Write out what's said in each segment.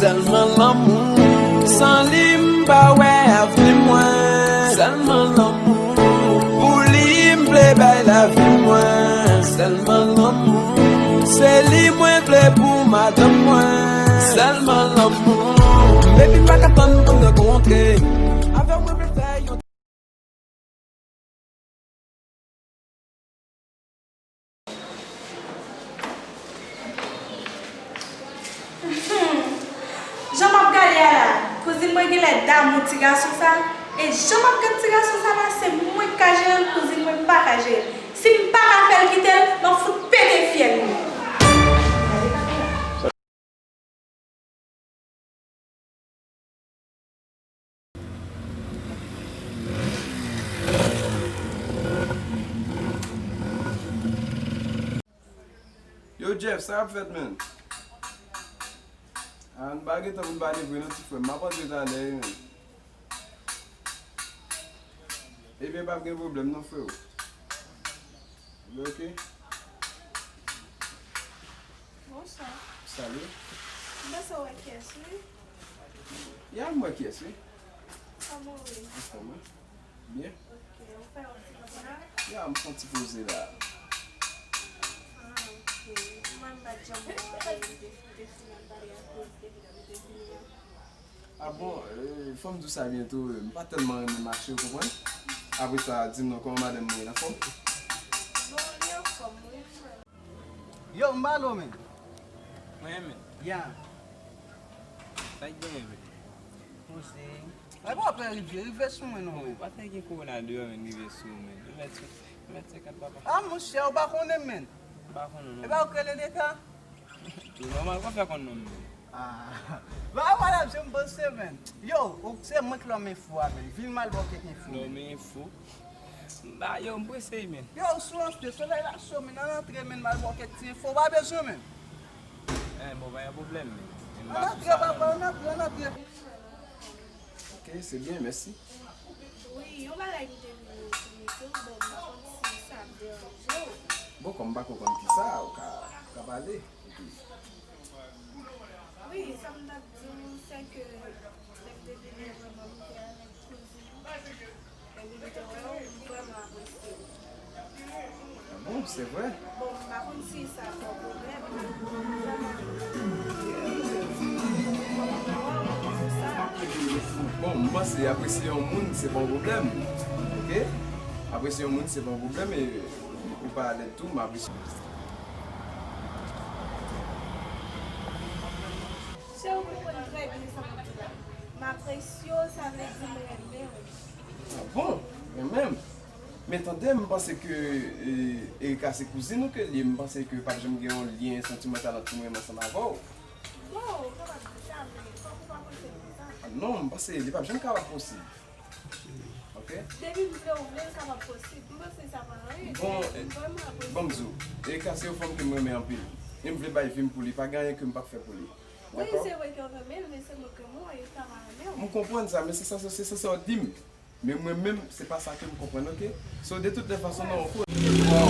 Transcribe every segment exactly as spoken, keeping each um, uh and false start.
Sèlman lanmou, san li m pa wè avni mwen. Sèlman lanmou, pou li m vle bay lavi mwen. Sèlman lanmou, se li mwen vle pou madanm mwen. Sèlman lanmou, baby m pa ka tann pou n rankontre. Avè w mwen vle fè yon Jan m ap gade a la, kouzin mwen genlè damou ti gason sa, e jan m ap gad ti gason sa la, se mwen k ka jere l, kouzin mwen pa ka jere l. Si m pa ka fè l kite l, m ap fout pete fyèl li. Yo Jeff, sa k ap fèt menn? A, n pa gen tan pou n pale vre non ti frè m, m ap antre talè wi menn. Ebyen p ap gen pwoblèm non freo. Ebyen oke. Bonswa. Salut. M panse w wè kiyès wi. Ya m wè kiyès wi. Kòman w ye? Anfòm wi. Byen. Ok, ou fè yon ti poze la? Ya m fè yon ti poze la. Ah, ok. Mwen m pa t janm wè w ale m te te fin ap pale akoz depi lè m te vini an. A bon, euh, fò m di w sa byen tou, euh, m pa tèlman renmen mache, ou konprann? Apre sa, di m non, kòman madanm mwen ye, l anfòm? Bon, li anfòm wi. Yo, m ba lo men. Mwen menm. Ya. Sa k genyen menm? Poze. Ay bon, apre rive, rive sou mwen non men. Pa fè gen kowona deyò menm rive sou ou menm. Mèt sou, mèt senkant papa. Ah, monchè, ou pa konnen men. M pa konnen non. E pa ou k rele Deka? Tou nòmal, ou fè konn non m menm. Ah. Ba wala, jem panse men. Yo, ou se mwen k lòm enfo a men. Vin mal bò kèk enfo. Lòm enfo. Ba yo, m prese wi men. Yo, ou sou antre, solèy la cho men, ann antre men, mal bò kèk ti enfo, ou pa bezwen men. Eh, bon, pa gen pwoblèm men. Ann antre papa, ann antre, ann antre. Ok, se byen, mèsi. Wi, yon bagay m te vle konnen tou, bon, m pa konn si sa ap deranje w. Bon, kòm m pa konprann kisa, ou ka, ou ka pale. Ok. Wi, sa m t ap di w, se ke lè m te vini vrèman m te avèk kouzin. Epi m te wè w, m vrèman apresye w. Ah bon, se vre? Bon, m pa konn si sa fè w pwoblèm, men m vrèman apresye w. Bon, m wè w, m di w sa. Bon, m panse apresye yon moun, se pa yon pwoblèm. Ok? Apresye yon moun, se pa yon pwoblèm e ou pa alèz tou, m apresye. Cheri, ou konprann trè byen sa m ap di la. M apresye w, sa vle di m renmen w. Ah bon? Renmen m? Men tande, m panse ke e, Erika se kouzin ou ke l ye, m panse ke p ap janm gen yon lyen santimantal ant mwen menm ansanm avè w. Bon, ou kapab di sa, men fòk ou pa panse l konsa. Ah non, m panse li p ap janm kapab posib. Ok? Depi m vle ou vle, l kapab posib. M panse sa pa anyen. Bon, M vrèman apresye. Ban m di w, Erika se yon fanm ke m renmen anpil. E m vle bay vi m pou li, pa gen anyen ke m p ap fè pou li. Wi, se vre ke w renmen l, men se mwen k renmen w, Erika pa renmen w. M konprann sa, men se sa, se sa sa w di m. Men mwen menm, se pa sa ke m konprann, ok? So, de tout lè fason, non, fo. Waw.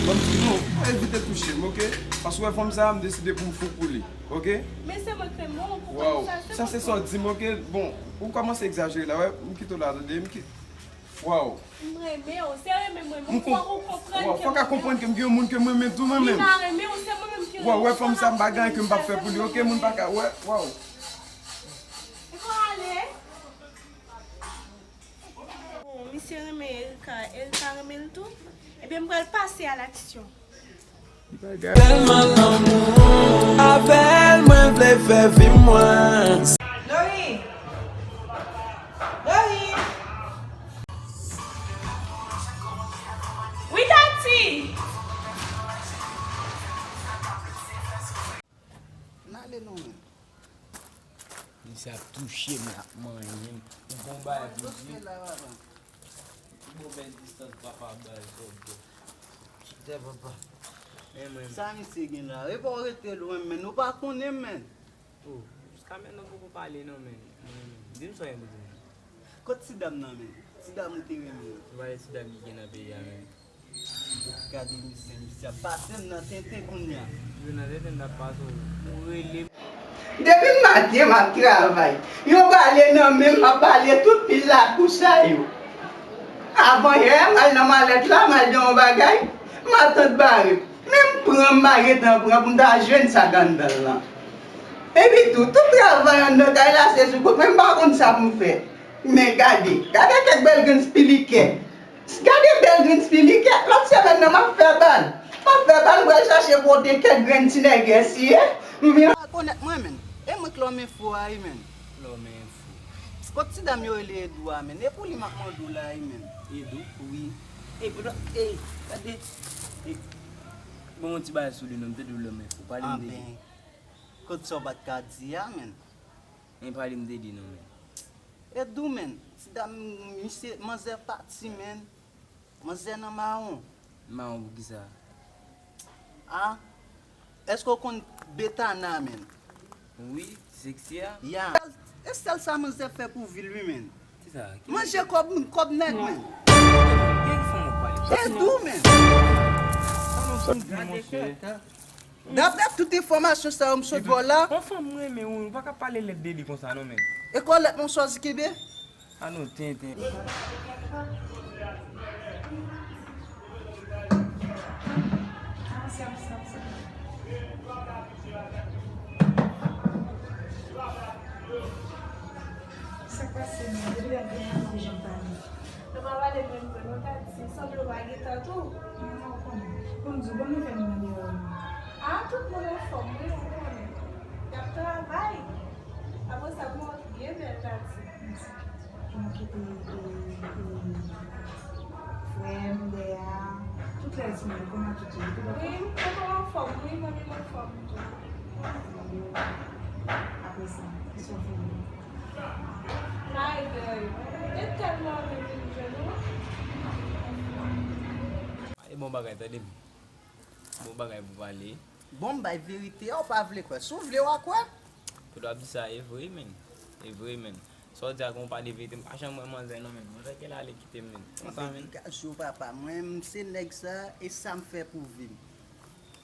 Ban m di w, non, ou evite touche m, ok? Paske w wè fanm sa a, m deside pou m fou pou li, ok? Men se mwen k renmen w, ou Waw. konprann sa, Sa se sa w di m, ok? Bon, ou kòmanse egzajere la, wè, m kite w la, tande, m kite. Waw. M renmen w, se renmen m renmen w, fòk ou konprann Waw, ke fòk a konprann ke m gen yon moun ke m renmen tou mwen li menm. Pa renmen w, se mwen menm ki Waw, wè fanm sa, m pa gen anyen ke m p ap fè pou li, ok? Moun pa ka, wè, waw. Ou ale. Bon, misye renmen Erika, Erika renmen l tou. Ebyen, m pral pase a laksyon. Tèlman lanmou, avè l mwen vle fè vi mwen. Dorine! Dorine! Wi, Tati! N ale non men. Misye ap touche m, l ap manyen m. Ou gon bagay pou di. Dosye la, papa. Bon, bèl distans, papa, bèl sòt. Chita, papa. Men mwen. Sa misye gen la? E pa w rete lwen, men nou pa konnen, men. Oh, jiska mentnan poko pale non, men. Mwen, men. Di m sa w gen pou di m. Kot ti dam nan, men? Ti dam ou te renmen an. Ou pale ti dam ki gen nan peyi a, men. Gade misye, misye ap pase m nan tenten kounye a. Yo nan tenten m t ap pase w. Ou rele m. Depi maten m ap travay. Yon balye nan men m, m ap bale tout pil lakou sa yo. Avan yè, m al nan malèt la, m al gen yon bagay, matant bare m. Men m pran, m pa gentan pran pou m ta jwenn sa k anndan l lan. Epi tou, tout travay anndan kay la se sou kont mwen, m pa konn sa pou m fè. Men gade, gade kèk bèl grenn spilikè. Gade bèl grenn spilikè. Lòt semèn nan, m ap fè bal. M ap fè bal, m pral chache kote kèk grenn ti nègès ye. M vin rekonèt mwen, men. E mwen k lòm enfo a, wi, men. Lòm enfo. Kot ti dam yo rele Edou a, men. E pou li m ap mande w la, wi, men. Edou? Wi. E, gade. E, bon, yon ti bagay sou li, non, m te di w lòm enfo. Pale m de li. Kot sa w pa t ka di a, men. Men pale m de li, non, men. Edou, men. Ti dam, misye, manzè pati, men. Manzè nan mawon. Mawon pou kisa? A? Èske w konn Betana, men? Wi, ti seksi a? Ya. E sèl sa manzè fè pou vi l, wi, men. Kisa? Manje kòb, kòb nèg, men. Gen ki fanm w ap pale? Edou, men. Sa nou konn di, monchè. Daprè tout enfòmasyon sa yo m sot ba w la. Yon fanm m renmen, wi, ou pa ka pale lèd de li konsa non, men. E kòlèt mwen swazi kenbe? A non, tenten. Sa k pase, men? Depi lè m vini an, ou janm pale. Nou pa pale menm vre non, Tati. Sanble w pa gen tan tou. Mwen pa konnen. Pou m di w, bon nouvèl mwen deyò an. A, tout moun anfòm, wi, ou konnen. Y ap travay. Apre sa, m wè w byen bèl, Tati. Mèsi. Kòman ki te, e, e, frè m, dèyè a, tout lè di mwen, kòman tout ye? Tout anfòm? Wi, tout anfòm, wi, manmi m anfòm tou. Apre sa, kisa w fè menm? Ay, bèl. E tèlman anvi vin jwenn ou. E bon bagay, tande m. Bon bagay pou pale. Bon, m bay verite a, ou pa vle kwè. Si w vle, w a kwè. Kote w ap di sa, e vre, men. E vre, men. Sa w di a, kon w pale verite, m pa janm wè manzè, non, men. Manzè kè l ale kite m, men. Konsa, men. Degaje w, papa. Mwen, m se nèg sa, e sa m fè pou vi m.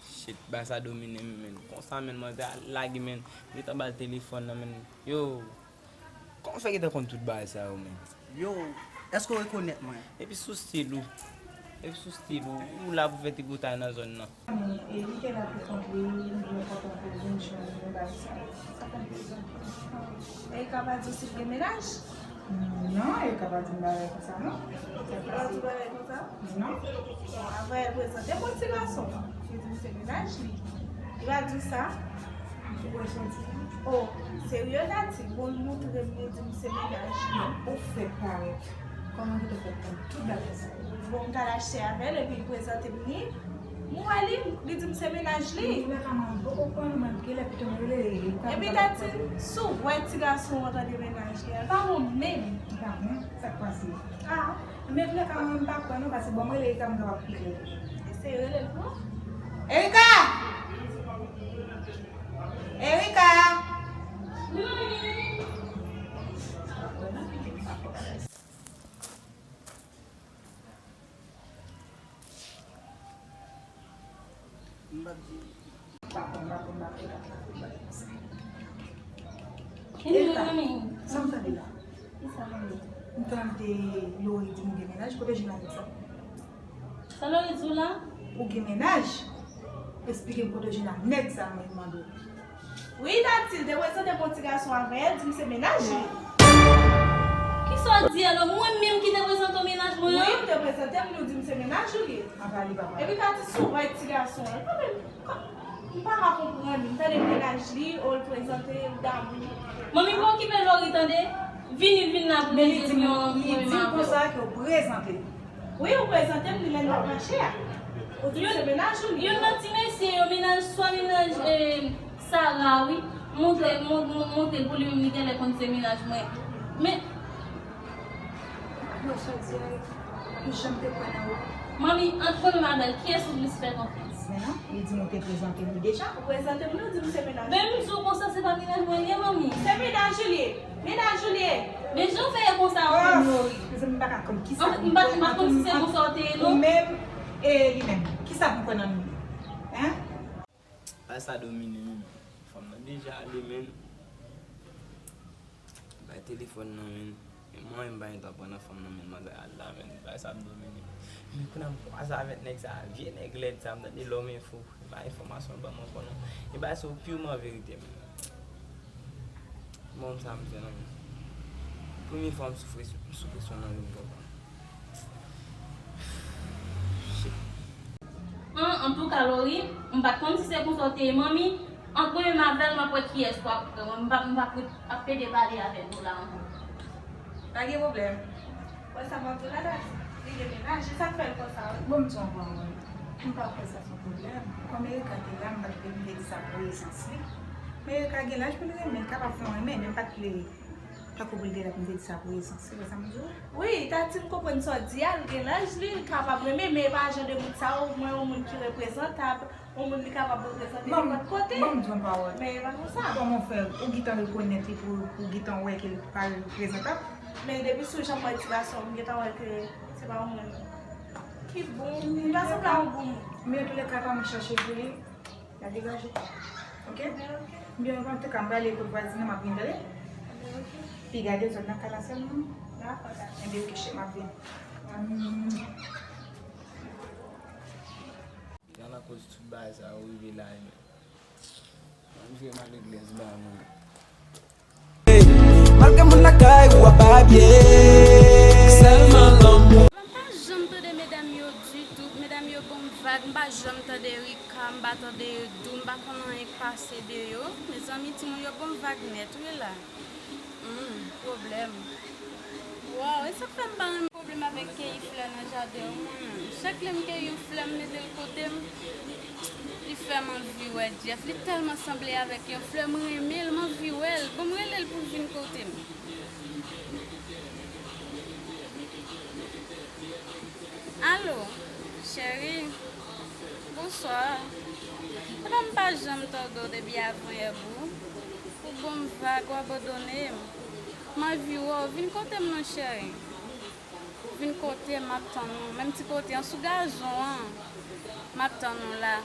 Shit, bagay sa domine m, men. Konsa, men, manzè a lage, men. Gentan ba l telefòn nan, men. Yo, kòman w fè gentan konn tout bagay sa yo, men? Yo, èske w rekonèt mwen? Epi sou stil ou. Epi sou stil ou. Ou la pou fè tripotay nan zòn nan. E li te la pou kont li, li enpòtan pou vin jwenn nou bagay sa yo. Sa konn prezante. Erika pa di w si l gen mennaj? Non, Erika pa di m bagay konsa, non. Erika pa di w bagay konsa? Non. Bon, avan l prezante m yon ti gason, li di m se mennaj li. Li pa di w sa? Ou wè santi? O, serye, Tati? Bon, l montre m, li di m se mennaj li. Ou fèk parèt. Kòman ki te fèk konn tout bagay sa yo? Bon, m t al achte avè l, epi l prezante m li. M wè li, li di m se mennaj li. Antoulèka, mwen poko kwè non, men genlè pito m rele Erika. Epi Tati, si w wè ti gason an tande mennaj li a, l pa bon menm. Li pa bon? Sa k pase? A. Men antoulèka, mwen m pa kwè non, paske bon, m rele Erika, m kapab pi klè. Eseye rele l non. Erika! Erika! M p ap di. M pa konn, m pa konn, m pa konn, m pa konn. Kenny, Erika, mami. Sa m tande la? Kisa, mami? M tande Lori di m gen mennaj, kote w jwenn avèk sa? Sa Lori di w la? Ou gen mennaj? Esplike m kote w jwenn ak nèg sa, mwen mande w. Wi, Tati, l te prezante m yon ti gason avè l, di m se mennaj li. Kisa w di a la? Mwen menm ki te prezante w mennaj mwen an? Wi, ou te prezante m li, ou di m se mennaj ou li ye. Apa li papa? Epi Tati, si w wè ti gason an, li pa menm, m pa ka konprann. M tande mennaj li, o l prezante, l damou. Manmi, pa okipe Lori, tande? Vini, vin la pou nou di yon premye apèl. Men li di m konsa ke w prezante l. Wi, ou prezante m li lè n t ap mache a. Ou di m se mennaj ou li. Youn nan ti mesye yo, mennaj, swa mennaj, eh, Sara, wi. Montre, mon-, mon-, montre pou li menm li genlè konn se mennaj mwen. Men. Yo, sa di a, li janm te kwè nan ou. Manmi, ant mwen menm avè l, kiyès ou plis fè konfyans? Men non, li di m ou te prezante m li deja. Ou prezante m li, ou di m se mennaj ou. Men m di w konsa, se pa mennaj mwen li ye, manmi. Se mennaj ou li ye. Mennaj ou li ye. Men jan w fè ye konsa, ou menm Lori. Mezanmi, m pa ka konn kisa pou m kwè nan tout moun ant ou menm e li menm. Kisa pou m kwè nan nou? Hein? Bagay sa domine wi, men fanm nan Deja ale, men. Bay telefòn nan, men. Men mwen, m pa gen tan pran nan fanm nan, men. Manzè al la, men. Bay sa ap domine. Men kounye a m kwaze avèk nèg sa, vye nèg lèd sa, m tande Lòm Enfo. E pa enfòmasyon l ban m ankò non. E bagay sa yo pirman verite, men. Bon, sa m fè non, men. Premye fwa m sou presyon, m sou presyon nan vi m konsa. Shit. An, antouka, Lori, m pa t konn si se konsa w te ye, manmi. Ant mwen menm avè l, m ap wè kiyès pou ap pran mwen. M p ap, m p ap ret ap pede pale avèk nou la ankò. Pa gen pwoblèm. Wè sa m ap di w la, Tati. Li demenaje, sa k fè l konsa, wi. Bon, m di w yon pawòl. M pa kwè sa se yon pwoblèm. Kòm Erika te la, m pa t vle m te di sa pou rezans li. Men Erika gen laj pou l renmen, l kapab fè yon renmen, men m pa t vle tankou pou l te la pou m te di sa pou rezans. Se vre sa m di w? Wi, Tati, m konprann sa w di a, l gen laj li, l kapab renmen, men e pa jan de moun sa yo, mwen yon moun ki reprezantab. Yon moun li kapab reprezante nenpòt kote. Ban m di yon pawòl. Men e pa konsa. Kòman w fè, ou gentan rekonèt li pou, pou gentan wè ke l pa reprezantab? Men depi sou jan m wè ti gason, m gentan wè ke se pa yon moun ki bon, li pa sanble a yon bon moun. Men antoulèka, pa m chache pou li, la degaje. Oke? Ebyen, oke. Ebyen, antouka, m prale kot vwazin nan, m ap vin, tande? Ebyen, oke. Piga dezòd nan kay la sèlman. Dakò, dakò. Ebyen, oke, cheri, m ap vin. Hum. Jan lakoz tout bagay sa yo rive la, men. Mwen vrèman legliz ba mwen. Malgre moun lakay ou ap abye, sèlman lanmou. Mwen pa janm tande medam yo ditou. Medam yo ban m vag, m pa janm tande Rika, m pa tande Edou, m pa konn anyen k pase de yo. Mezanmi, timoun yo ban m vag nèt, wi la. Hmm, pwoblèm. Waw, e sa k fè m pa renmen pwoblèm avèk keyi flè nan jaden an, mwen menm. Chak lè m keyi yon flè, m mete l kote m, li fè m anvi wè Jeff. Li tèlman sanble avèk yon flè, m renmen l, m anvi wè l. Bon, m rele l pou l vin kote m. Alo, cheri. Bonswa. Epa m pa janm tande w depi avanyè, boo. Ou ban m vag, ou abandone m. M anvi wè w. Vin kote m non, cheri. Vin kote m, m ap tann ou. Menm ti kote an sou gazon an. M ap tann ou la.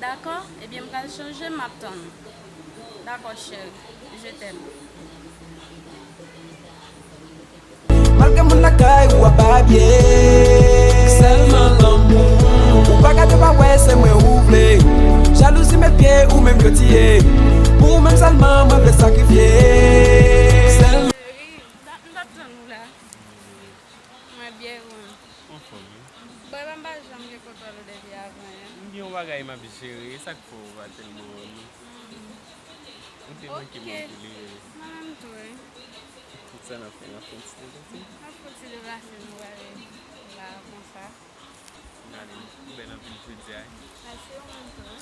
Dakò? Ebyen, m pral chanje, m ap tann ou. Dakò, cheri. Je t'aime. Malgre moun lakay ou ap abye, sèlman lanmou. Ou pa gade, pa wè, se mwen ou vle. Jalouzi met pye, ou menm yo tiye. Pou ou menm sèlman, mwen vle sakrifye. Sèlman. Cheri, m t ap, m t ap tann ou la. Mwen byen, ou menm? Anfòm, wi. Bon, epa m pa janm gen kontwòl ou depi avanyè. M gen yon bagay m ap jere, e sa k fè w pa tèlman wè m. Hmm. Ou te manke m anpil, wi. Mwen menm tou, wi. Sa n ap fè, n ap fè yon ti deplase? N ap fè yon ti deplase, nou prale la konsa. N ale, ou bèl anpil jodi a, wi. Mèsi, ou menm tou, wi.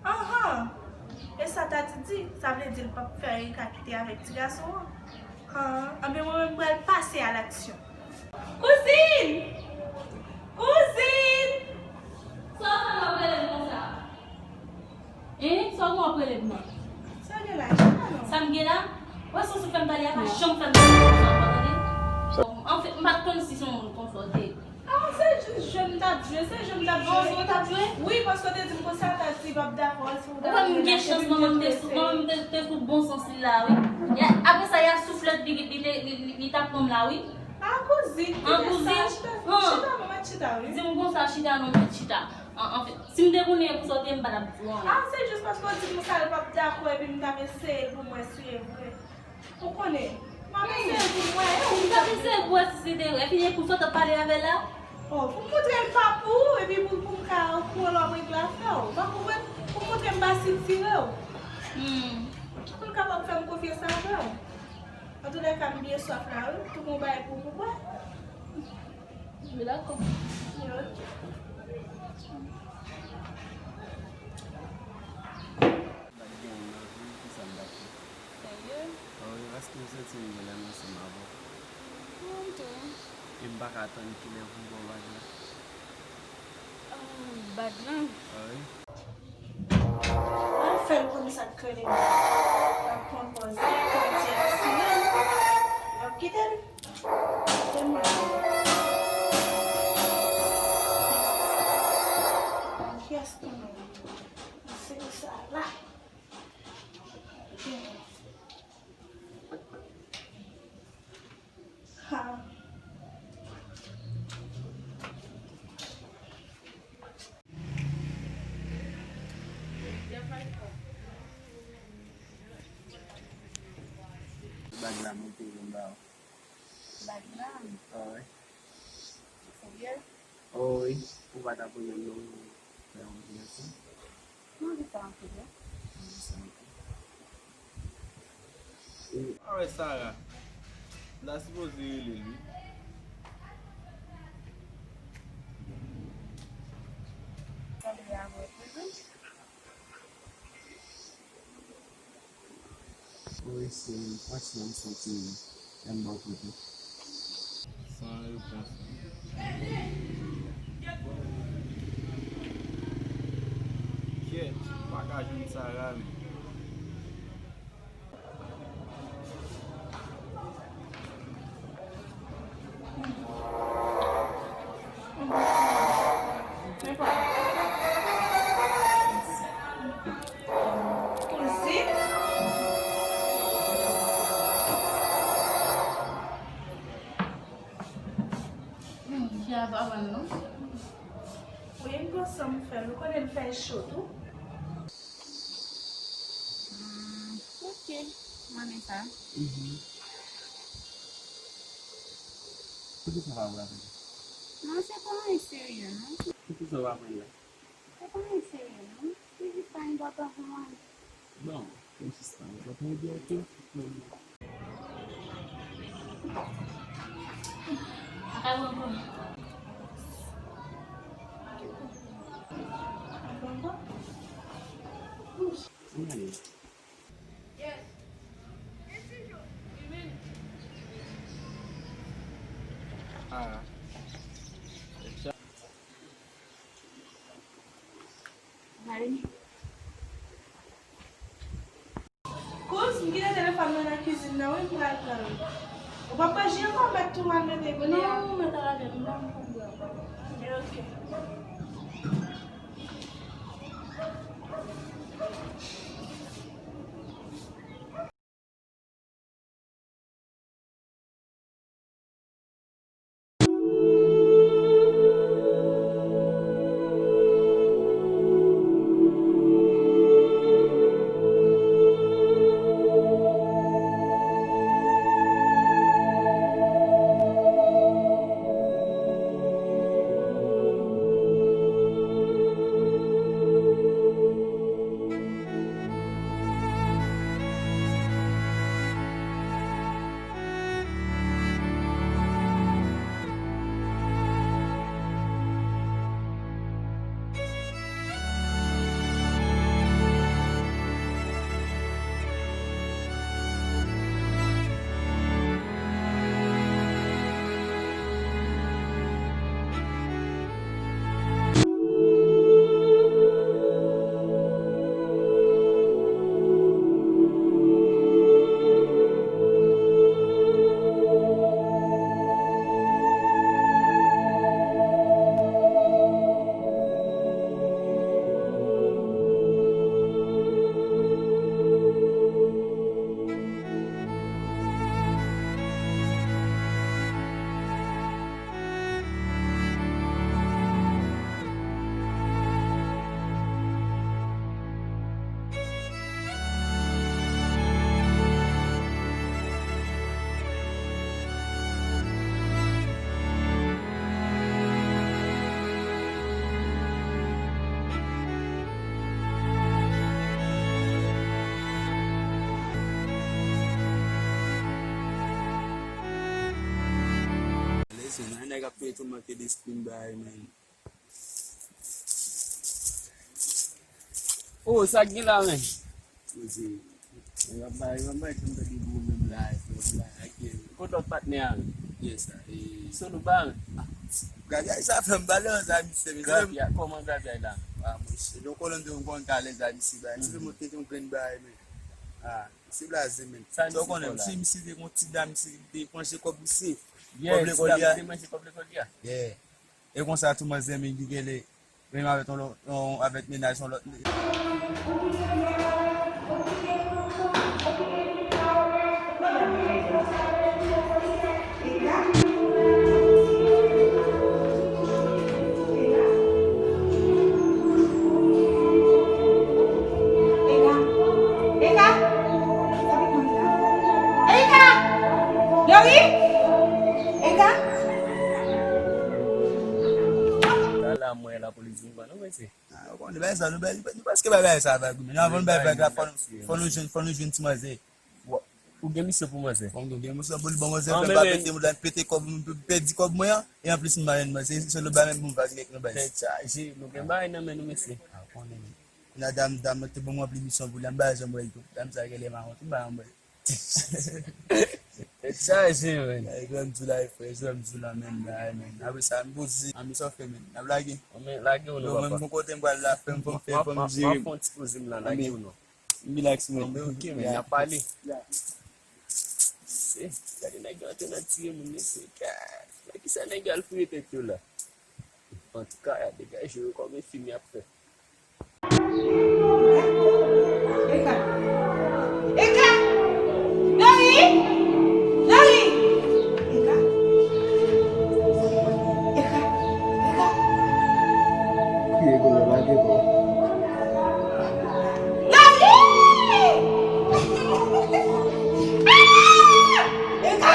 Anhan! E sa Tati di, sa vle di l p ap fè Erika kite avèk ti gason an? Anhan, anben mwen menm m pral pase a laksyon. Kouzin! Kouzin! Sa w fè m ap rele m konsa? Hein? Sa w gen w ap rele m nan? Sa w gen la? Chita non. Sa m gen la? Wè sou sou fè m pale a pa janm fè m pale konsa ankò, tande? Anfen, m pa t konn si se yon moun konsa w te ye. Ah, se jis jwe m t ap jwe, se jwe m t ap jwe. Bon, jwe w t ap jwe? Wi, paske w te di m konsa, Tati p ap dakò, si w ta vin achte, vin deprese. Ou wè m gen chans, manman m te sou, manman m te, te sou bon sans li la, wi. Apre sa, y a souflèt li, li te, li, li, li t ap ban m la, wi. Ah, kouzin, kite sa, chita, chita non, mèt chita, wi. Di m konsa, chita non, mèt chita. An, anfen, si m te konnen e pou sa w te ye, m pa t ap di w anyen. Ah, se jis paske w di m sa, l p ap dakò, epi m t ap eseye l pou m wè si e vre. Ou konnen, m ap eseye l pou m wè, e ou m t ap eseye l pou wè si se te vre. Epi e pou sa w t ap pale avè l la? Oh, pou m montre l pa pou ou, epi pou, pou m ka okouran lè w ap regle afè w. Ou pa konprann? Pou m montre m pa sitire w. Hmm. Pou l kapab fè m konfyans avè w. Antoulèka, m byen swaf la, wi. Tou gon bagay pou, pou bwè. Wi, dakò. Wi, ok. Bat gen yon nan vi, kisa m t ap fè? Serye? Wi, paske m santi m gen lè m ansanm avè w. Mwen tou. E m pa ka tann kilè pou m ba w bag la. Ah, bag lan? Wi. Al fè l konn sa k rele m. L ap pran pòz li, kòm ti aksidan. L ap kite l. Kite m la. Kiyès ki menm? Se sa la. Ha. Bag la mwen te vin ba w. Bag la? Wi. Ou serye? Wi. Ou pa ta pou menm non. Fè yon ti aksyon. Mwen anvi sa anpil, wi. Mwen anvi sa anpil. Mwen wè Sara. M ta sipoze rele l, wi. Gade avè w toujou. Wi, se franchman m santi m anba kote. San repons. Kyèt, m pa ka jwenn Sara menm. Wi, m pran san m fè l. Ou konnen l fè cho tou. Hmm, ok. M renmen sa. Mhm. Poukisa w pa vle apèl? Non, se pa anyen serye, non. Poukisa w pa pran l la? Se pa anyen serye, non. Se jis pa enpòtan pou mwen. Bon, kòm si se pa enpòtan, ebyen, ok. Ann ale. Ah. Marie. Kouz, m kite telefòn mwen nan kizin nan, wi, m pral pran l. Ou p ap bwè ji ankò, m mèt tou al mete kounye a. Non, mèt al avè m, m pa konn bwè ankò. Ok. Se nan nèg ap fè toumante lespri m bay, men. Oh, sa k gen la, men? Poze. Mwen ap bay, mwen bay, mwen tande gwo menm la, la, la, la. Kote lòt patnè a, men? Yes, sa, e. Solo ba, men. Gabyay sa fè m pale ansanm misye, mesye. Gabyay, kòman Gabyay la? Ah, mwen, se, nou konnen de yon konn kalè sa misye bay. Misye monte yon grenn bay, men. Ah, misye blaze, men. Sa misye konnen, si misye te yon ti dam, misye te manje kòb misye. Kòb lekòl li a. Te manje kòb lekòl li a. Yeah. E konsa tou manzè men ki rele menm avèk yon lòt, yon, avèk mennaj yon lòt. Eka! Eka! Eka! Dori! Eka! Sa la mwen la pou li di m pa non mesye. Ah, ou konnen bagay sa, nou bay, nou prèske bay bagay sa vag, men avan nou bay vag la, fò nou, fò nou jwenn, fò nou jwenn ti manzè. Ou gen misyon pou manzè? Fò m gen misyon pou li, bon, manzè fè pa pete, m pete kòb, m pèdi kòb mwen an, e anplis m pa jwenn manzè, se le bagay menm pou m vag nèg nou bay. Tèt chaje, nou gen bagay nan men nou mesye. Ah, ou konnen, men. La dam, dam te ban m ranpli misyon pou li, m pa janm wè l tou. Dam sa gen lè mawon, tout bagay mwen. Tèt chaje, men. Ay, jan m di la, frè, jan m di la, men, ay, men. Apre sa, m poze, a, men sa w fè, men. N ap lage. Anben, lage ou non, papa. Bon kote m pral la, fè m, fè m, fè m jere. M ap fè yon ti poze m la, lage ou non. M relax, men. Anben, ok, men, n ap pale. Se, gade nèg yo antre nan tire moun, mesye. Gad, nan kisa nèg yo al fouye tèt yo la? Antouka, y ap degaje yo kòm yon fim y ap fè. Eka! Eka! Dori! Dori! Eka! Eka! Eka! Kriye kounye a, lage kò. Dori! Ah! Eka!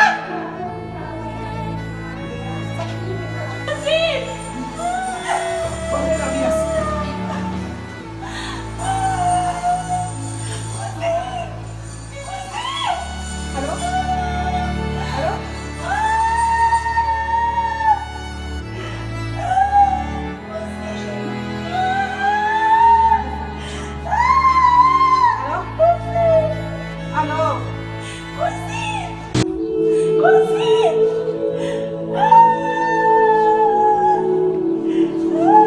Alo! Kouzin! Kouzin! Ah! Ah!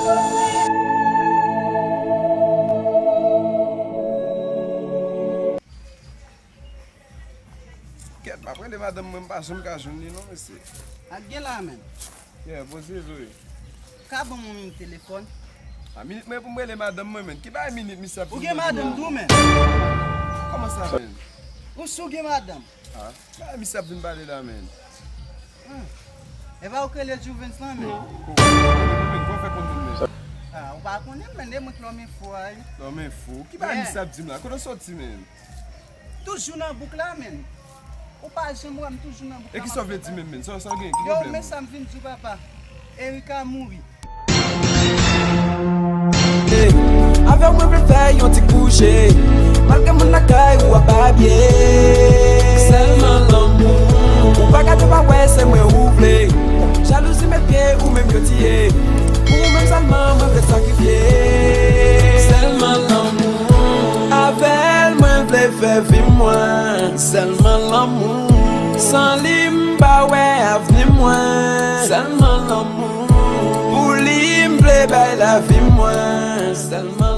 Kouzin! Kèt, m ap rele madanm mwen, m pa janm ka jwenn li non, mesye. Sa k gen la, menm? Yeah, poze zo wi. Ka ban m yon minit telefòn? A minit mwen pou m rele madanm mwen, menm. Ki bagay minit misye ap vin pale la? Ou gen madanm tou, menm? Kòman sa, menm? Ou si w gen madanm? Ah, ki bagay misye ap vin pale la, menm? Ah. E pa ou k rele Juvens lan, menm? Ko-, ko-, ko-, ko-, ko fè konn moun, menm? Ah, ou pa konnen, menm, de mwen k lòm enfo a, wi. Lòm enfo? Ki bagay misye ap di m la? Kote w soti, menm? Toujou nan bouk la, menm. Ou pa janm wè m toujou nan bouk la. E kisa w vle di menm, menm? Sa, sa w gen? Ki pwoblèm? Yo, men sa m vin di w, papa. Erika mouri. Avè w mwen vle fè yon ti kouche. Malgre moun lakay ou a babye. Sèlman lanmou. Ou pa gade pa wè se mwen ou vle. Jalouzi met pye ou menm yo tiye. Pou ou menm sèlman mwen vle sakrifye. Sèlman lanmou. Avè l mwen vle fè vi mwen. Sèlman lanmou. San li m pa wè avni mwen. Sèlman lanmou. Pou li m vle bay lavi mwen. Sèlman